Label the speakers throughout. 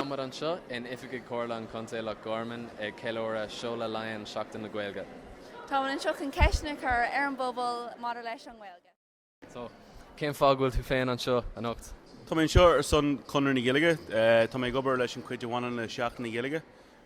Speaker 1: Tá muid anseo in Oifigí Comhairle an Chontae Loch Garman ag ceiliúradh seoladh Laighean Seachtain na Gaeilge.
Speaker 2: Táimid anseo chun ceisteanna a chur ar an bpobal maidir leis an nGaeilge.
Speaker 1: So, cén fáth go bhfuil tú féin anseo anocht?
Speaker 3: Tá mé anseo ar son Conradh na Gaeilge. Tá mé ag obair leis an cuid a bhaineann le Seachtain na Gaeilge.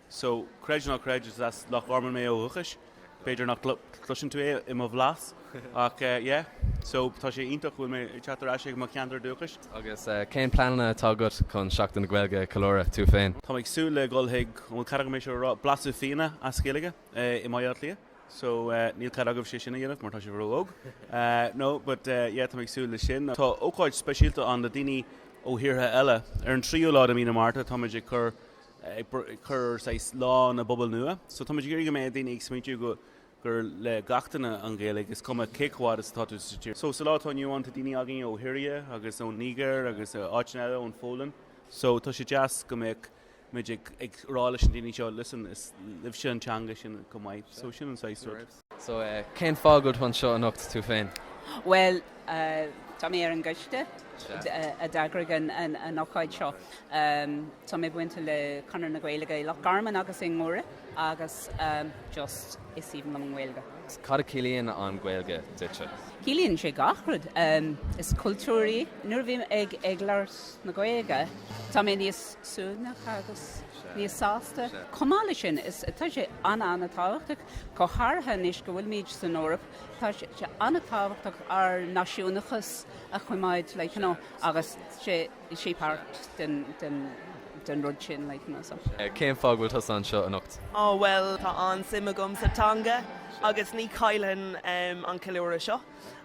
Speaker 3: So, creid nó ná creid, is as Loch Garman mé ó dhúchais. B'fhéidir nach gcloiseann tú é i mo bhlas, ach yeah. So, tá sé iontach go bhfuil mé ag teacht ar ais ag mo cheantar dúchais.
Speaker 1: Agus cén pleananna atá agat chun Seachtain na Gaeilge a cheiliúradh, tú féin?
Speaker 3: Tá mé ag súil le dhul chuig, an bhfuil cead agam é seo a rá, blaiseadh fíona as Gaeilge i mBaile Átha Cliath. So, níl cead agaibh sé sin a dhéanamh mar tá sibh ró-óg. No, but yeah, tá mé ag súil le sin. Tá ócáid speisialta ann le daoine ó thíortha eile. Ar an tríú lá de mhí na Márta, táimid ag cur ag cur saghas Lá na bPobal Nua. So táimid ag iarraidh go mbeidh daoine ag smaointiú go gur le gach duine an Ghaeilge, is cuma cé chomh fada is atá tú sa tír. So sa lá atá inniu ann tá daoine againn ó Shiria agus ón Nigéir agus áiteanna eile, ón Pholainn. So tá sé deas go mbeadh muid ag ag rá leis na daoine seo, listen, is libhse an teanga sin chomh maith. So sin an saghas rud.
Speaker 1: So cén fáth go bhfuil tú anseo anocht tú féin?
Speaker 4: Bhuel, tá mé ar an gcoiste a d'eagraigh an ócáid seo. Tá mé bainte le Conradh na Gaeilge i Loch Garman agus i nGuaire agus just is aoibhinn liom an Ghaeilge.
Speaker 1: Cad a chiallaíonn an Ghaeilge duitse?
Speaker 4: Ciallaíonn sé gach rud. Is cultúr í. Nuair a bhím ag labhairt na Gaeilge, tá mé níos suaimhneach agus níos sásta. Chomh maith leis sin, tá sé an-an-tábhachtach, go háirithe anois go bhfuilimid san Eoraip, tá sé an-tábhachtach ár náisiúnachas a choimeád, like, you know, agus sé sé páirt den den den rud sin, like, you know, so.
Speaker 1: Cén fáth go bhfuil tusa anseo anocht?
Speaker 5: Á bhuel, tá an-suim agam sa teanga agus ní chaillfinn an ceiliúradh seo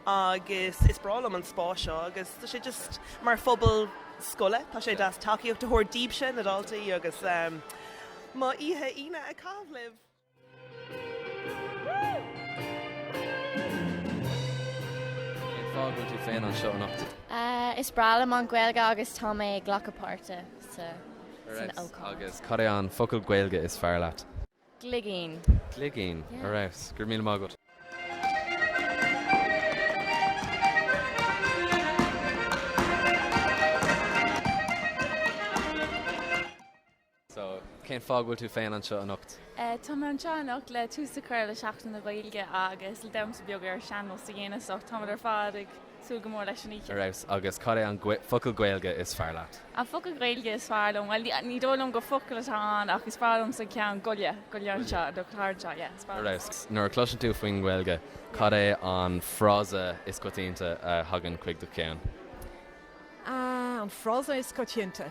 Speaker 5: agus is breá liom an spás seo agus tá sé just mar phobal scoile, tá sé deas tacaíocht a thabhairt daoibhse, na daltaí agus mo oíche Aoine a chaitheamh libh.
Speaker 1: Cén fáth go bhfuil tú féin anseo anocht?
Speaker 6: Is breá liom an Ghaeilge agus tá mé ag glacadh páirte san ócáid.
Speaker 1: Agus cad é an focal Gaeilge is fearr leat?
Speaker 6: Gligín.
Speaker 1: Gligín, ar fheabhas. Go raibh míle maith agat. So, cén fáth go bhfuil tú féin anseo anocht?
Speaker 7: Tá mé anseo anocht le tús a chur le Seachtain na Gaeilge agus le damhsa beag ar sean-nós a dhéanamh so táimid ar fad ag súil go mór leis an oíche.
Speaker 1: Ar fheabhas. Agus cad é an focal Gaeilge is fearr leat?
Speaker 7: An focal Gaeilge is fearr liom? Bhuel, ní dóigh liom gur focal atá ann ach is breá liomsa an ceann goile, goile anseo, nó tar anseo, yeah, is breá
Speaker 1: Ar fheabhas. Nuair a chloiseann tú faoin nGaeilge, cad é an frása is coitianta a thagann chuig do cheann?
Speaker 8: An frása is coitianta?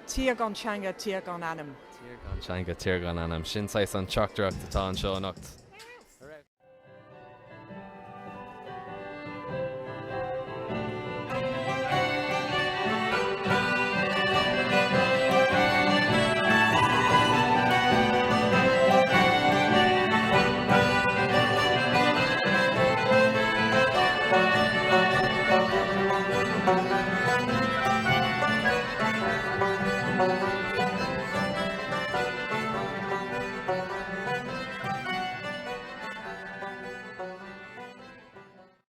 Speaker 8: Tír gan teanga, tír gan anam.
Speaker 1: Tír gan teanga, tír gan anam. Sin saghas an teachtaireacht atá anseo anocht.